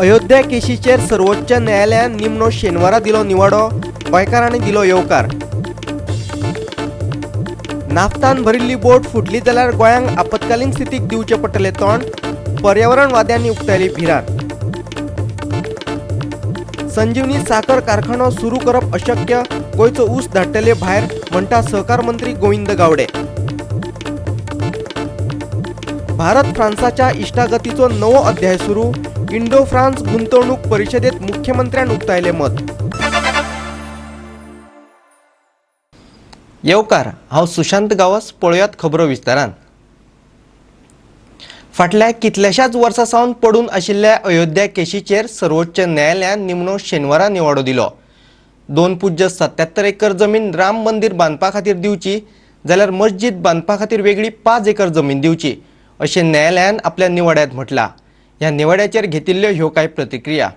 अयोध्या केशीचेर सर्वोच्च न्यायालयान निमणो शेनवारा दिलो निवाडो. गोंयकारांनी दिलो येवकार. नाफ्तान भरिल्ली बोट फुटली जाल्यार गोंयांक आपत्कालीन स्थितीक दिवचें पडटलें तोंड. पर्यावरणवाद्यांनी उक्तायली भिरांत. संजीवनी साखर कारखानो सुरू करप अशक्य, गोंयचो ऊस धाडटले भायर, म्हणटा सहकार मंत्री गोविंद गावडे. भारत फ्रान्साच्या इश्टागतीचो नवो अध्याय सुरू. इंडो फ्रान्स गुंतवणूक परिशदेत मुख्यमंत्र्यान उक्तायले मत. येवकार, हांव सुशांत गांवस. पळयात खबरो विस्तारान. फाटल्या कितल्याशाच वर्सां सावन पडून आशिल्ल्या अयोध्या केशीचेर सर्वोच्च न्यायालयान निमणो शेनवारा निवाडो दिलो. 2.77 एकर जमीन राम मंदिर बांदपा खातीर दिवची, जाल्यार मस्जिद बांदपा खातीर वेगळी 5 एकर जमीन दिवची, अशें न्यायालयान आपल्या निवाड्यात म्हटलां. ह्या निवाड्याचेर घेतिल्ल्यो ह्यो कांय प्रतिक्रिया.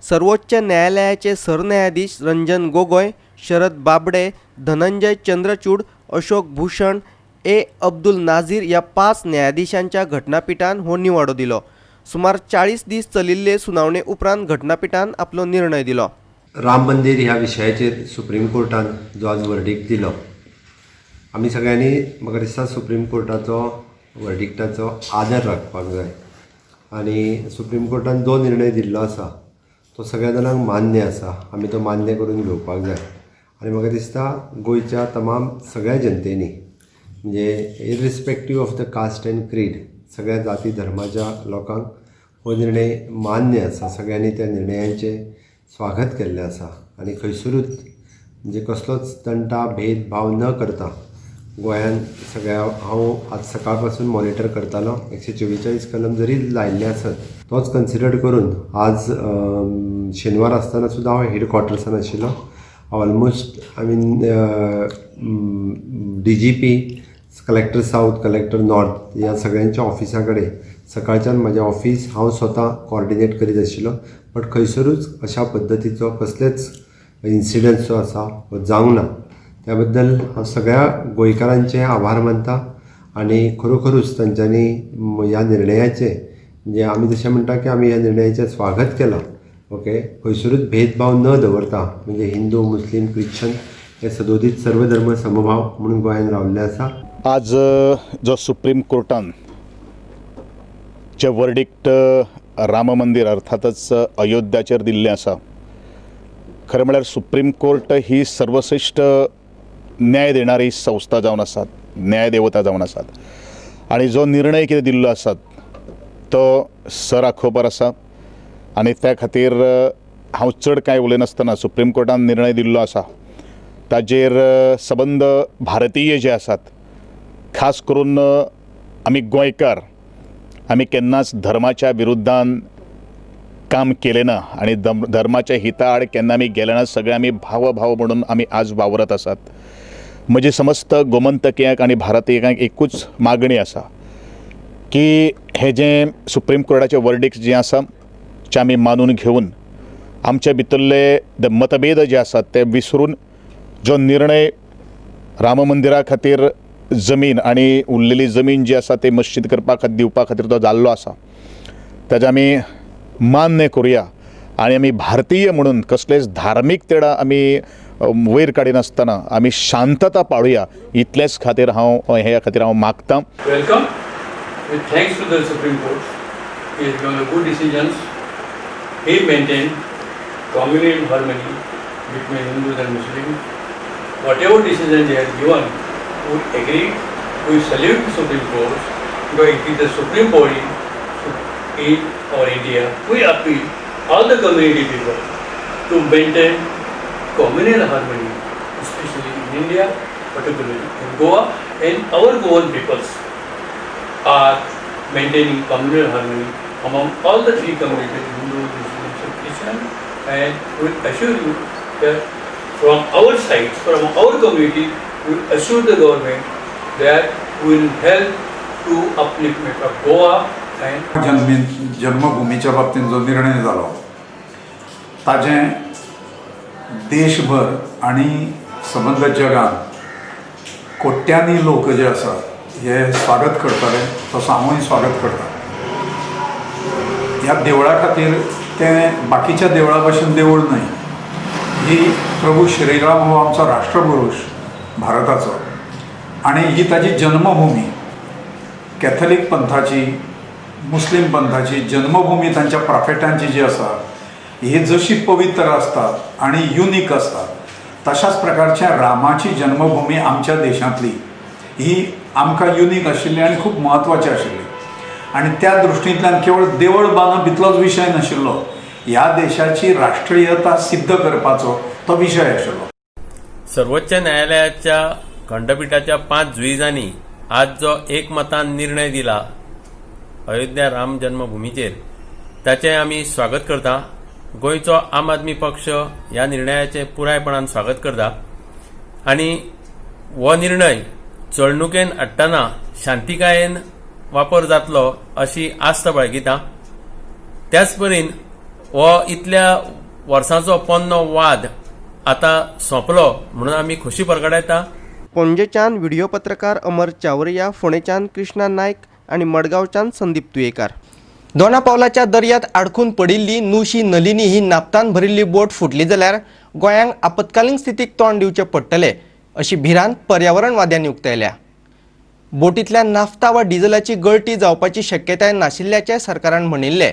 सर्वोच्च न्यायालयाचे सरन्यायाधीश रंजन गोगोय, शरद बाबडे, धनंजय चंद्रचूड, अशोक भूषण, ए अब्दुल नाझीर ह्या पांच न्यायाधीशांच्या घटनापिठान हो निवाडो दिलो. सुमार 40 दीस चलिल्ले सुनावणे उपरांत घटनापिठान आपलो निर्णय दिलो. राम मंदिर ह्या विशयाचेर सुप्रीम कोर्टान जो आज वर्डीक दिलो, आमी सगळ्यांनी म्हाका दिसता सुप्रीम कोर्टाचो वर्डिक्टाचो आदर राखपाक जाय आनी सुप्रीम कोर्टान जो निर्णय दिल्लो आसा तो सगळ्या जाणांक मान्य आसा. आमी तो मान्य करून घेवपाक जाय आनी म्हाका दिसता गोंयच्या तमाम सगळ्या जनतेनी, म्हणजे irrespective of the caste and creed, सगळ्या जाती धर्माच्या लोकांक हो निर्णय मान्य आसा. सगळ्यांनी त्या निर्णयांचें स्वागत केल्लें आसा आनी खंयसरूच म्हणजे कसलोच तंटा भेदभाव न करता गोंयान सगळ्या, हांव आज सकाळ पासून मॉनिटर करतालो, 144 कलम जरी लायिल्लें आसत, तोच कन्सिडर करून आज शेनवार आसतना सुद्दां हांव हेड क्वॉर्टर्सान आशिल्लो. Almost, I mean, DGP, collector south, collector north ह्या सगळ्यांच्या ऑफिसा कडेन सकाळच्यान म्हजें ऑफिस, हांव स्वता कॉर्डिनेट करीत आशिल्लो. बट खंयसरूच अशा पद्दतीचो कसलेच इन्सिडंट जो आसा हो जावंक ना. त्या बद्दल हांव सगळ्या गोंयकारांचे आभार मानता आनी खरोखरूच तांच्यांनी ह्या निर्णयाचें, म्हणजे आमी जशें म्हणटा की आमी ह्या निर्णयाचें स्वागत केलां. ओके, खंयसरूच भेदभाव न दवरता, म्हणजे हिंदू, मुस्लीम, क्रिश्चन हे सदोदीत सर्वधर्म समभाव म्हणून गोंयान रावल्ले आसा. आज जो सुप्रीम कोर्टान जे वर्डिक्ट राम मंदिर अर्थातच अयोध्याचेर दिल्लें आसा, खरें म्हळ्यार सुप्रीम कोर्ट ही सर्वश्रेश्ठ न्याय देणारी संस्था जावन आसात, न्यायदेवता जावन आसात आनी जो निर्णय कितें दिल्लो आसात तो सराखोबर आसा. आनी त्या खातीर हांव चड कांय उलयनासतना सुप्रीम कोर्टान निर्णय दिल्लो आसा ताजेर सबंद भारतीय जे आसात, खास करून आमी गोंयकार, आमी केन्नाच धर्माच्या विरुद्धान काम केलें ना आनी धर्माच्या हिता आड केन्ना आमी गेले ना. सगळे आमी भाव भाव म्हणून आमी आज वावरत आसात. म्हजी समस्त गोमंतकियांक आनी भारतीयांक एकूच मागणी आसा की हें जें सुप्रीम कोर्टाचें वर्डिक्ट जें आसा जें आमी मानून घेवन आमचे भितरले the मतभेद जे आसात ते विसरून जो निर्णय राम मंदिरा खातीर जमीन आनी उरलेली जमीन जी आसा ती मस्जिद करपा खातीर दिवपा खातीर तो जाल्लो आसा, ताजें आमी मान्य करुया आनी आमी भारतीय म्हणून कसलेच धार्मीक तेडा आमी वयर काडिनासतना आमी शांतता पाळुया. इतलेंच खातीर हांव हे खातीर हांव मागतां. Welcome. With thanks to the Supreme Court, he has given a good decisions. He maintained communal harmony between Hindus and Muslims. Whatever decision they have given, we agree, we salute the Supreme Court because it is the supreme body in our India. We appeal all the community people to maintain communal harmony, especially in India, particularly in Goa, and our Goan peoples are maintaining communal harmony among all the three communities, Hindus, Muslims and Christians, and we assure you that from our side, from our community, we assure the government that we will help to upliftment of Goa and जन्मी जन्मभुमीच्या बाबतींत जो निर्णय जालो ताजें देशभर आनी सबंद जगान कोट्यांनी लोक जे आसात हे स्वागत करतले, तसो हांवूय स्वागत करता. ह्या देवळा खातीर तें बाकीच्या देवळा भशेन देवूळ न्हय. ही प्रभू श्रीराम हो आमचो राष्ट्रपुरूश भारताचो आनी ही ताजी जन्मभुमी. कॅथलीक पंथाची, मुस्लीम पंथाची जन्मभुमी तांच्या प्रॉफेटांची जी आसा, ही जशी पवित्र आसता आनी युनीक आसता, तशाच प्रकारच्या रामाची जन्मभुमी आमच्या देशांतली ही आमकां युनीक आशिल्ली आनी खूब म्हत्वाची आशिल्ली. आनी त्या दृश्टींतल्यान केवळ देवळ बांदप इतलोच विशय नाशिल्लो, ह्या देशाची राष्ट्रीयता सिद्ध करपाचो तो विशय आशिल्लो. सर्वोच्च न्यायालयाच्या खंडपिठाच्या 5 जुईजांनी आज जो एकमतान निर्णय दिला अयोध्या राम जन्मभूमीचेर, ताचें आमी स्वागत करता. गोंयचो आम आदमी पक्ष ह्या निर्णयाचें पुरायपणान स्वागत करता आनी हो निर्णय चलणुकेन हाडटना शांतिकायेन वापर जातलो अशी आस्त बाळगिता. त्याच परीन हो इतल्या वर्सांचो पोन्नो वाद आतां सोंपलो म्हणून आमी खोशी परगटायता. पणजेच्यान व्हिडिओ पत्रकार अमर चावरिया, फोंडेच्यान कृष्णा नायक आनी मडगांवच्यान संदीप तुयेकार. दोना पावलाच्या दर्यात आडखून पडिल्ली नुशी नलिनी ही नाप्तान भरिल्ली बोट फुटली जाल्यार गोंयांक आपत्कालीन स्थितीक तोंड दिवचें पडटलें अशी भिरांत पर्यावरणवाद्यांनी उक्तायल्या. बोटींतल्यान नाफ्ता वा डिझलाची गळटी जावपाची शक्यताय नाशिल्ल्याचें सरकारान म्हणिल्लें,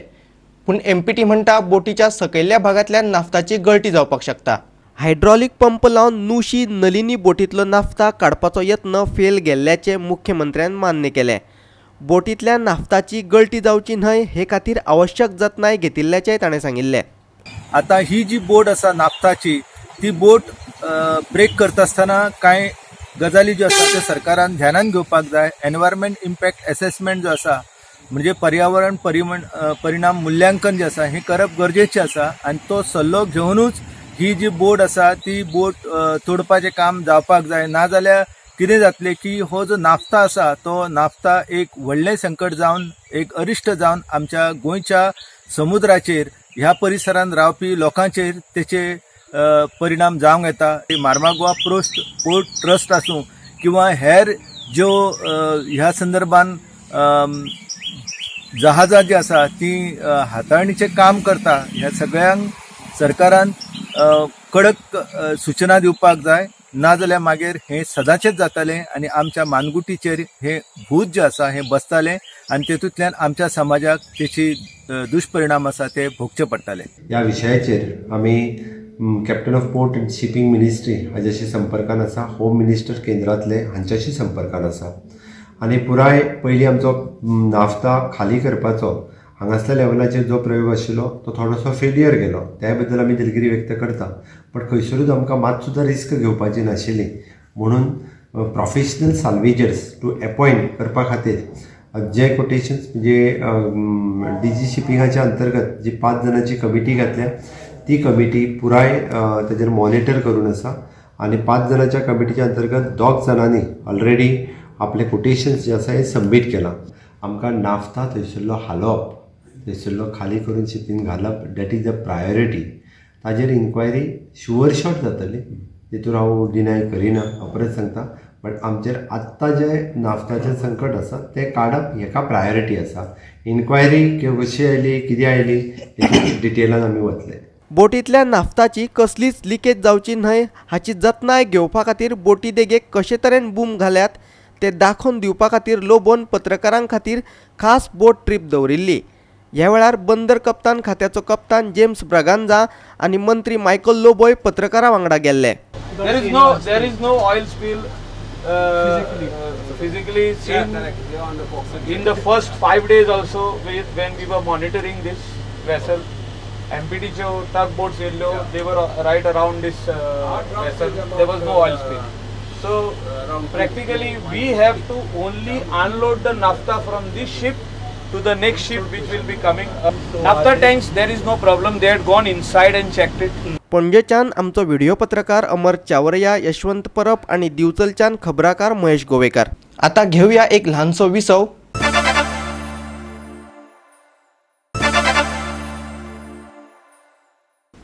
पूण एमपीटी म्हणटा बोटीच्या सकयल्ल्या भागांतल्यान नाफ्ताची गळटी जावपाक शकता. हायड्रॉलिक पंप लावन नुशी नलिनी बोटींतलो नाफ्ता काडपाचो यत्न फेल गेल्ल्याचें मुख्यमंत्र्यान मान्य केलें. बोटींतल्यान नाफ्ताची गळटी जावची न्हय हे खातीर आवश्यक जतनाय घेतिल्ल्याचेंय ताणें सांगिल्लें. आता ही जी बोट आसा नाफ्ताची, ती बोट ब्रेक करता आसतना कांय गजाली ज्यो आसा त्यो सरकारान ध्यानान घेवपाक जाय. एनवायरमेंट इम्पॅक्ट एसेसमेंट जो आसा, म्हणजे पर्यावरण परिणाम मुल्यांकन जें आसा हें करप गरजेचें आसा आनी तो सल्लो घेवनूच ही जी बोट आसा ती बोट तोडपाचें काम जावपाक जाय. नाजाल्यार कितें जातलें की हो जो नाफ्ता आसा तो नाफ्ता एक व्हडलें संकट जावन, एक अरिश्ट जावन आमच्या गोंयच्या समुद्राचेर, ह्या परिसरांत रावपी लोकांचेर तेचे परिणाम जावंक येता. मार्मागोवा पोर्ट ट्रस्ट आसूं किंवा हेर ज्यो ह्या संदर्भान जहाजां जी आसा ती हाताळणीचें काम करता, ह्या सगळ्यांक सरकारान कडक सुचना दिवपाक जाय. नाजाल्यार मागीर हें सदांचेच जातालें आनी आमच्या मानगुटीचेर हें भूत जें आसा हें बसतालें आनी तेतूंतल्यान आमच्या समाजाक तेची दुश्परिणाम आसा ते भोगचे पडटाले. ह्या विशयाचेर आमी captain of port and shipping ministry हाज्याशी संपर्कान आसा, होम मिनिस्टर केंद्रांतले हांच्याशी संपर्कान आसा आनी पुराय पयलीं आमचो नाफ्ता खाली करपाचो हांगासल्या लेवलाचेर जो प्रयोग आशिल्लो तो थोडोसो फेलियर गेलो, त्या बद्दल आमी दिलगिरी व्यक्त करता. बट खंयसरूच आमकां मात सुद्दां रिस्क घेवपाची नाशिल्ली, म्हणून प्रोफेशनल साल्वेजर्स टू एपॉयंट करपा खातीर जे कोटेशन्स म्हणजे डीजी शिपिंगाच्या अंतर्गत जी 5 जाणांची कमिटी घातल्या, ती कमिटी पुराय ताजेर मॉनिटर करून आसा आनी 5 जाणांच्या कमिटीच्या अंतर्गत 2 जाणांनी ऑलरेडी आपले कोटेशन्स जे आसा हे सबमीट केलां. आमकां नाफ्ता थंयसरलो हालोवप, थंयसरलो खाली करून शिपीन घालप, that is the priority. ताजेर इन्क्वायरी शुअर शॉट जातली, तितून हांव डिनाय करिना, हांव परत सांगता. बट आमचेर आत्तां जें नाफ्ताचें संकट आसा तें काडप हेका प्रायोरिटी आसा. इन्क्वायरी कशी आयली, कितें आयली, हेतून डिटेलान आमी वतले. बोटींतल्या नाफ्ताची कसलीच लिकेज जावची न्हय हाची जतनाय घेवपा खातीर बोटी देगेक कशे तरेन बूम घाल्यात ते दाखोवन दिवपा खातीर लोबोन पत्रकारां खातीर खास बोट ट्रीप दवरिल्ली. ह्या वेळार बंदर कप्तान खात्याचो कप्तान जेम्स ब्रागांझा आनी मंत्री मायकल लोबोय पत्रकारां वांगडा गेल्ले. There is no oil spill physically seen in the first 5 days also when we were monitoring this vessel. MPT cho tugboats yellow, they were right around this vessel. There was no oil spill. So practically we have to only unload the naphtha from this ship to the next ship which will be coming. Naphtha tanks, there is no problem. They had gone inside and checked it. पणजेच्यान आमचो video पत्रकार अमर चावरिया, यशवंत परब आनी दिवचलच्यान खबराकार महेश गोवेकार. आता घेवया एक ल्हानसो विसव.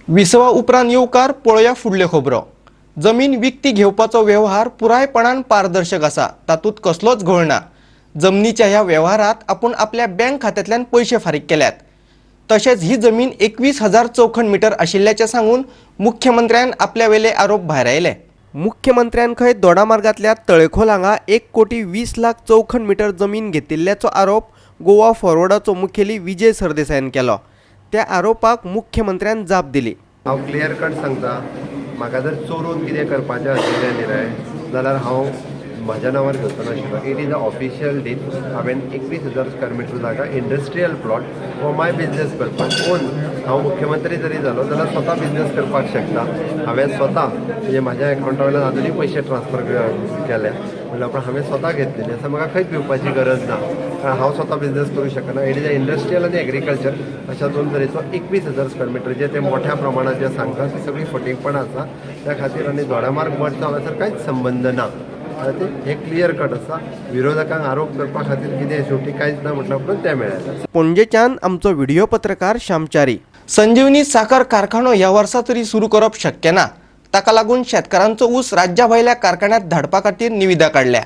विसवा उपरांत येवकार पळोवया फुडल्यो खबरो. जमीन विकती घेवपाचो वेव्हार पुरायपणान पारदर्शक आसा, तातूंत कसलोच घोळ ना. जमनीच्या ह्या वेव्हारात आपूण आपल्या बँक खात्यांतल्यान पयशे फारीक केल्यात. तशेंच ही जमीन 21,000 चौखण मिटर आशिल्ल्याचें सांगून मुख्यमंत्र्यान आपल्या वेले आरोप भायरायले. मुख्यमंत्र्यान खंय दोडामार्गांतल्या तळेखोल हांगा 1,20,00,000 चौखण मिटर जमीन घेतिल्ल्याचो आरोप गोवा फॉरवर्डाचो मुखेली विजय सरदेसायान केलो. त्या आरोपाक मुख्यमंत्र्यान जाप दिली. हांव क्लियर कट सांगता, म्हाका जर चोरून कितें करपाचें आशिल्लें न्ही रे जाल्यार हांव म्हज्या नांवार घेवचो नाशिल्लो. It is a official deal. हांवें 21,000 स्क्वेअर मिटर जागा industrial plot for my business purpose own. हांव मुख्यमंत्री जरी जालो जाल्यार स्वता बिजनेस करपाक शकता. हांवें स्वता म्हणजे म्हाज्या एकावंटा वयल्यान आजुनूय पयशे ट्रान्सफर केल्या म्हणल्यार पण हांवें स्वता घेतलेली आसा, म्हाका खंयच भिवपाची गरज ना, कारण हांव स्वता बिजनेस करूं शकना. It is a industrial आनी एग्रीकल्चर अशा दोन तरेचो 21,000 स्क्वेअर मिटर जे ते मोठ्या प्रमाणात जे सांगता ती सगळी फटींगपणां आसा. त्या खातीर आनी दोडामार्ग मठचो हांगासर कांयच संबंद ना. हे क्लियर कट आसा. विरोधकांक आरोप करपा खातीर कितें शेवटी कांयच ना म्हटल्यार उपरांत तें मेळ्ळें. पणजेच्यान आमचो व्हिडिओ पत्रकार श्यामचारी. संजीवनी साखर कारखानो ह्या वर्सा तरी सुरू करप शक्य ना, ताका लागून शेतकारांचो ऊस राज्या भायल्या कारखान्यांत धाडपा खातीर निविदा काडल्या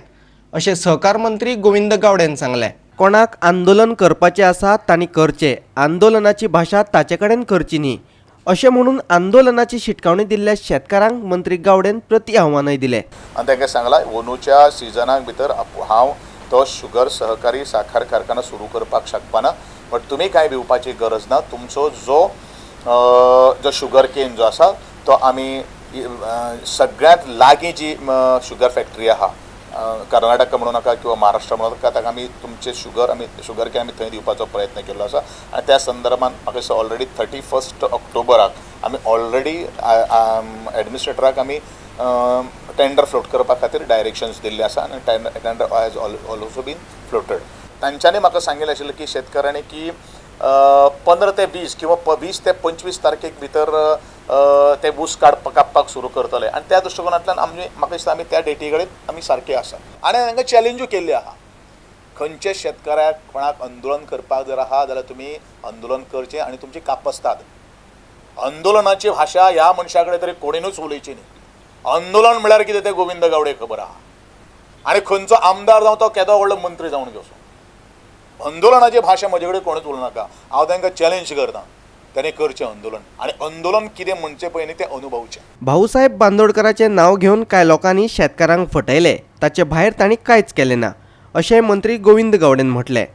अशें सहकार मंत्री गोविंद गावडेन सांगलें. कोणाक आंदोलन करपाचें आसा तांणी करचें, आंदोलनाची भाशा ताचे कडेन करची न्ही अशें म्हणून आंदोलनाची शिटकावणी दिल्ल्या शेतकारांक मंत्री गावडेन प्रति आव्हानय दिलें. आनी तांकां सांगलां अंदूच्या सिजनाक भितर हांव तो शुगर सहकारी साखर कारखाना सुरू करपाक शकपाना, बट तुमी कांय भिवपाची गरज ना. तुमचो जो जो शुगर केन जो आसा तो आमी सगळ्यांत लागीं जी शुगर फॅक्टरी आहा कर्नाटका म्हणू नाका किंवा महाराष्ट्र म्हणू नाका, ताका आमी तुमचे शुगर आमी शुगर can आमी थंय दिवपाचो प्रयत्न केल्लो आसा. आनी त्या संदर्भात म्हाका दिसता ऑलरेडी 31 ऑक्टोबराक आमी ऑलरेडी एडमिनिस्ट्रेटराक आमी टेंडर फ्लोट करपा खातीर डायरेक्शन्स दिल्ले आसा आनी tender has also been floated. तांच्यांनी म्हाका सांगिल्लें आशिल्लें की शेतकारांनी की 15 ते 20 किंवा 20 ते 25 तारखेक भितर ते ऊस कापपाक सुरू करतले आनी त्या दृश्टिकोनांतल्यान आमी म्हाका दिसता आमी त्या डेटी कडेन आमी सारके आसा. आनी तांकां चॅलेंजूय केल्ली आहा, खंयचे शेतकाऱ्याक कोणाक आंदोलन करपाक जर आहा जाल्यार तुमी आंदोलन करचें आनी तुमची कापस्ताद. आंदोलनाची भाशा ह्या मनशा कडेन तरी कोणीनूच उलोवची न्ही. आंदोलन म्हळ्यार कितें तें गोविंद गावडे खबर आहा आनी खंयचो आमदार जावं तो केदो व्हडलो मंत्री जावन घेवचो. आंदोलनाची भाशा म्हजे कडेन कोणूच उलोवं नाका. हांव तांकां चॅलेंज करता ताणें करचें आंदोलन आनी आंदोलन कितें म्हणचें पयलीं तें अनुभवचें. भाऊसाहेब बांदोडकराचें नांव घेवन कांय लोकांनी शेतकारांक फटयले, ताचे भायर तांणी कांयच केलें ना अशें मंत्री गोविंद गावडेन म्हटलें.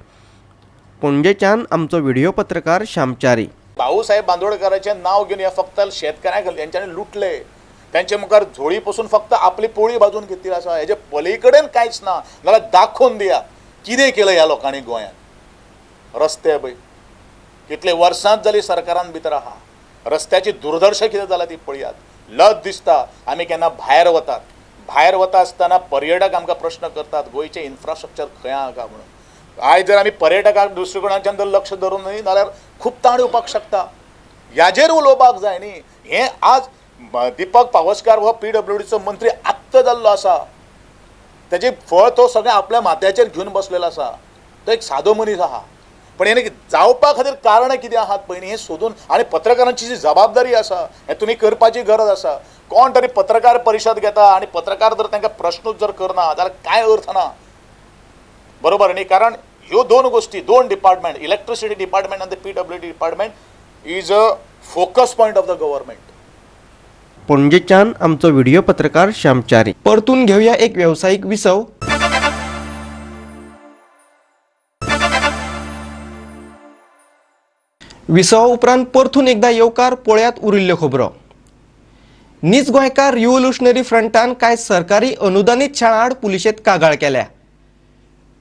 पणजेच्यान आमचो व्हिडिओ पत्रकार श्यामचारी. भाऊसाहेब बांदोडकराचें नांव घेवन हे फक्त शेतकाऱ्यांक हेंच्यांनी लुटले, तांचे मुखार झोळी पसून फक्त आपली पोळी भाजून घेतली आसा. हेजे पली कडेन कांयच ना. जाल्यार दाखोवन दियात कितें केलें ह्या लोकांनी गोंयांत. रस्ते पळय कितले वर्सांच जाली सरकारान भितर आहा, रस्त्याची दुर्दर्शा कितें जाला ती पळयात. लज दिसता आमी केन्ना भायर वतात, भायर वता आसतना पर्यटक आमकां प्रश्न करतात गोंयचें इन्फ्रास्ट्रक्चर खंय आहा काय म्हणून. आयज जर आमी पर्यटकाक दृश्टिकोणाच्यान जर लक्ष धरून न्ही जाल्यार खूब ताण येवपाक शकता. ह्याजेर उलोवपाक जाय न्ही. हें आज दीपक पावसकार हो PWDचो मंत्री आत्तां जाल्लो आसा, तेजें फळ तो सगळें आपल्या माथ्याचेर घेवन बसलेलो आसा. तो एक सादो मनीस आहा, पण हें जावपा खातीर कारणां कितें आहात पयलीं हें सोदून आनी पत्रकारांची जी जबाबदारी आसा हें तुमी करपाची गरज आसा. कोण तरी पत्रकार परिशद घेता आनी पत्रकार जर तांकां प्रश्नूच जर करना जाल्यार कांय अर्थ ना, बरोबर न्ही. कारण ह्यो दोन गोश्टी, दोन डिपार्टमेंट, इलेक्ट्रिसिटी डिपार्टमेंट आनी PWD department is a focus point of the government. पणजेच्यान आमचो व्हिडिओ पत्रकार श्यामचारी. परतून घेवया एक वेवसायीक विसव. विसवा उपरांत परतून एकदा येवकार पळयात उरिल्ल्यो खबरो. नीज गोंयकार रिव्होल्युशनरी फ्रंटान कांय सरकारी अनुदानीत शाळां आड पुलिशेंत कागाळ केल्या.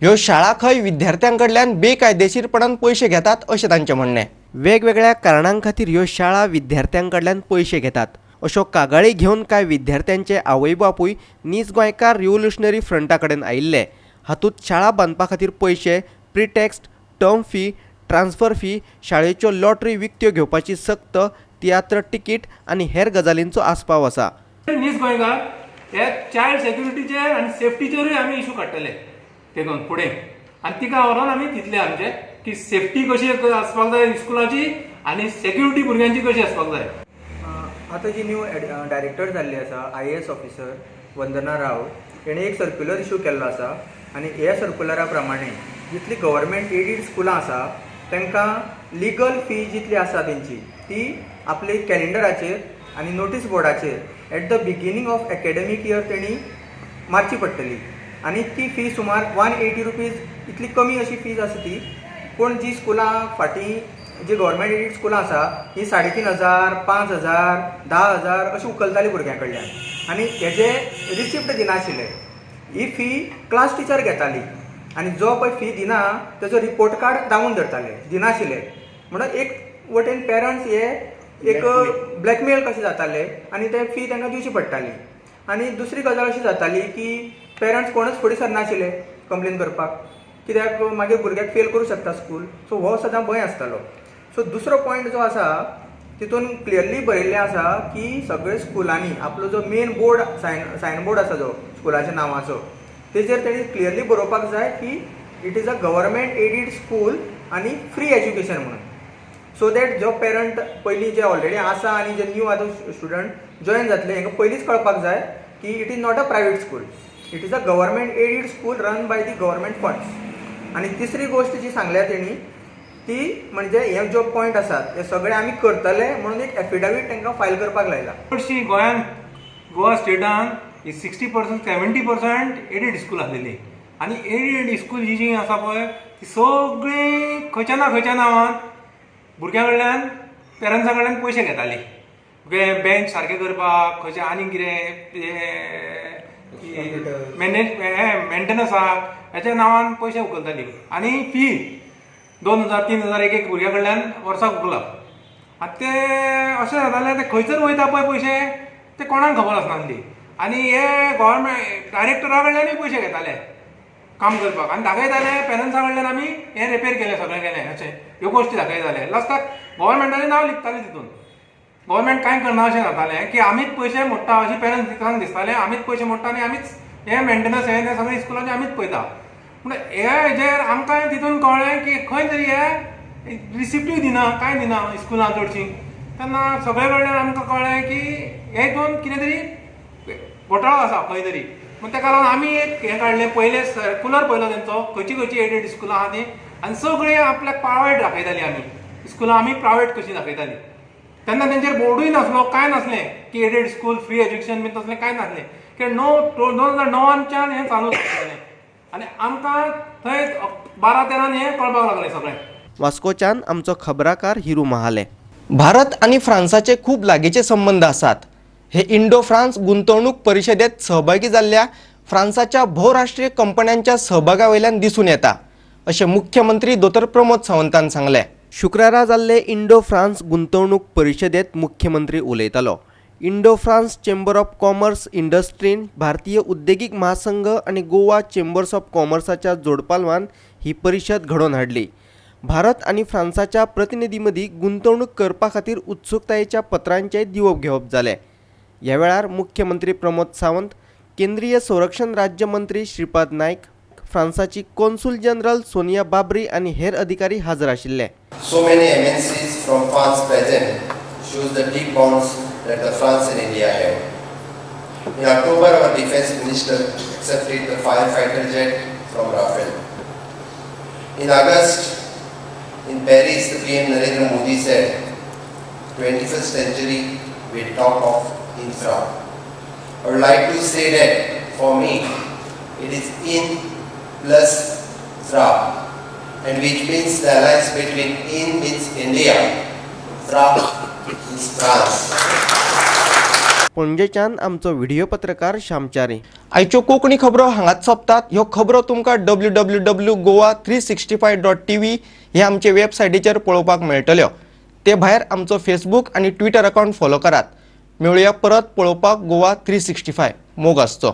ह्यो शाळा खंय विद्यार्थ्यां कडल्यान बेकायदेशीरपणान पयशे घेतात अशें तांचें म्हणणें. वेगवेगळ्या कारणां खातीर ह्यो शाळा विद्यार्थ्यां कडल्यान पयशे घेतात अश्यो कागाळी घेवन कांय विद्यार्थ्यांचे आवय बापूय नीज गोंयकार रिव्होल्युशनरी फ्रंटा कडेन आयिल्ले. हातूंत शाळा बांदपा खातीर पयशे, pretext, term fee, transfer fee, शाळेच्यो लॉटरी विकत्यो घेवपाची सक्त, तियात्र तिकीट आनी हेर गजालींचो आस्पाव आसा. नीज गोंयकार हे चायल्ड सेक्युरिटीचेर आनी सेफ्टीचेरूय आमी इशू काडटले तेतून फुडें, आनी तिका व्हरोन आमी दितले आमचे की सेफ्टी कशी आसपाक जाय स्कुलाची आनी सेक्युरिटी भुरग्यांची कशी आसपाक जाय. आतां जी न्यू डायरेक्टर जाल्ली आसा IAS officer Vandana Rao, हेणें एक सर्क्युलर इशू केल्लो आसा आनी ह्या सर्क्युलरा प्रमाणे जितली गव्हर्मेंट एडीड स्कुलां आसा तांकां लिगल फी जितली आसा तेंची ती आपले कॅलेंडराचेर आनी notice बोर्डाचेर at the beginning of academic year तेणी मारची पडटली आनी ती फी सुमार 180 रुपीज इतली कमी अशी फीज आसा ती. पूण जी स्कुलां फाटीं जी गव्हर्मेंट एडीड स्कुलां आसा ही 3500, 5000, 10,000 अशी उखलताली भुरग्यां कडल्यान आनी हेजे रिसिप्ट दिनाशिल्ले. ही फी क्लास टिचर घेताली आनी जो पळय फी दिना तेजो रिपोर्ट कार्ड दामून धरताले, दिनाशिल्ले. म्हणून एक वटेन पेरंट्स हे एक ब्लॅकमेल कशे जाताले आनी ते फी तांकां दिवची पडटाली. आनी दुसरी गजाल अशी जाताली की पेरंट्स कोणूच फुडें सरनाशिल्ले कंप्लेन करपाक, कित्याक मागीर भुरग्याक फेल करूं शकता स्कूल. सो हो सदां भंय आसतालो. सो दुसरो पॉयंट जो आसा तितून क्लियरली बरयल्लें आसा की सगळे स्कुलांनी आपलो जो मेन बोर्ड सायन बोर्ड आसा जो स्कुलाच्या नांवाचो तेजेर तेणी क्लियरली बरोवपाक जाय की it is a government aided school आनी फ्री एज्युकेशन म्हणून. सो that जो पेरंट पयलीं जे ऑलरेडी आसा आनी जे न्यू आतां स्टुडंट जॉयन जातले हेंकां पयलींच कळपाक जाय की it is not a private school, it is a government aided school run by the government funds. आनी तिसरी गोश्ट जी सांगल्या तेणी ती म्हणजे हे जो पॉयंट आसात हे सगळे आमी करतले म्हणून एक एफिडेवीट तांकां फायल करपाक लायला. चडशी गोंयांत गोवा स्टेटान 60% 70% एडीड स्कूल आसलेली आनी एडीड स्कूल जी जी आसा पळय ती सगळीं खंयच्या ना खंयच्या नांवान भुरग्यां कडल्यान पेरंट्सां कडल्यान पयशे घेताली. बेंच सारकें करपाक, खंयचें आनीक कितें मॅनेज मेंटेनन्साक हेच्या नांवान पयशे उखलताली आनी फी 2000 3000 एक एक भुरग्या कडल्यान वर्साक उखलप. आनी ते अशें जातालें ते खंयसर वयता पळय पयशे ते कोणाक खबर आसनासली. आनी हे गव्हर्मेंट डायरेक्टरा कडल्यानूय पयशे घेताले काम करपाक आनी दाखयताले पेरंट्सां कडल्यान आमी हें रिपेर केलें सगळें केलें अशें ह्यो गोश्टी दाखयताले. लास्टाक गव्हर्मेंटाचें नांव लिपतालें तितून. गव्हर्मेंट कांय करना अशें जातालें की आमीच पयशे मोडटा अशें पेरंट्सांक दिसतालें, आमीच पयशे मोडटा आनी आमीच हें मेंटेनन्स हें तें सगळें स्कुलाचें आमीच पळयता. पूण हे हेजेर आमकां तितून कळ्ळें की खंय तरी हे रिसिप्टूय दिना कांय दिना स्कुलां चडशीं. तेन्ना सगळे कडल्यान आमकां कळ्ळें की हे हितून कितें तरी घोटाळो आसा खंय तरी. पूण ताका लागून आमी एक हें काडलें, पयलें सर्कुलर पळयलो तेंचो खंयची खंयची एडेड स्कुलां आहा तीं आनी सगळीं आपल्याक प्रायवेट दाखयतालीं. आमी स्कुलां आमी प्रायवेट कशीं दाखयतालीं तेन्ना तेंचेर बोर्डूय नासलो, कांय नासलें की एडेड स्कूल फ्री एज्युकेशन बीन तसलें कांय नासलें. कित्याक 2009च्यान हें चालू जालें आनी आमकां थंय 12-13 हें कळपाक लागलें सगळें. वास्कोच्यान आमचो खबराकार हिरू महाले. भारत आनी फ्रांसाचे खूब लागींचे संबंद आसात. हे इंडो फ्रांस गुंतवणूक परिशदेत सहभागी जाल्ल्या फ्रांसाच्या भोवराष्ट्रीय कंपन्यांच्या सहभागा वयल्यान दिसून येता अशें मुख्यमंत्री दोतोर प्रमोद सावंतान सांगलें. शुक्रारा जाल्ले इंडो फ्रांस गुंतवणूक परिशदेत मुख्यमंत्री उलयतालो. Indo France chamber of commerce इंडस्ट्रीन भारतीय उद्देगीक महासंघ आनी गोवा चेंबर्स ऑफ कॉमर्साच्या जोडपालवान ही परिशद घडोवन हाडली. भारत आनी फ्रांसाच्या प्रतिनिधी मदीं गुंतवणूक करपा खातीर उत्सुकतायेच्या पत्रांचें दिवप घेवप जालें. ह्या वेळार मुख्यमंत्री प्रमोद सावंत, केंद्रीय संरक्षण राज्यमंत्री श्रीपाद नायक, फ्रांसाची कॉन्सूल जनरल सोनिया बाबरी आनी हेर अधिकारी हाजर आशिल्ले. So many MNCs from France present shows the deep bonds that the France and India have. In October, our defense minister accepted the firefighter jet from Rafale. In August, in Paris, the PM Narendra Modi said, 21st century we talk of infra. I would like to say that for me, it is in plus fra, and which means the alliance between in means India, fra means France. पणजेच्यान आमचो video पत्रकार श्यामचारी. आयच्यो कोंकणी खबरो हांगाच सोंपतात. ह्यो खबरो तुमकां www.goa365.tv हे आमचे वेबसायटीचेर पळोवपाक मेळटल्यो. ते भायर आमचो फेसबूक आनी ट्विटर अकावंट फॉलो करात. मेळुया परत पळोवपाक गोवा 365. मोग आसचो.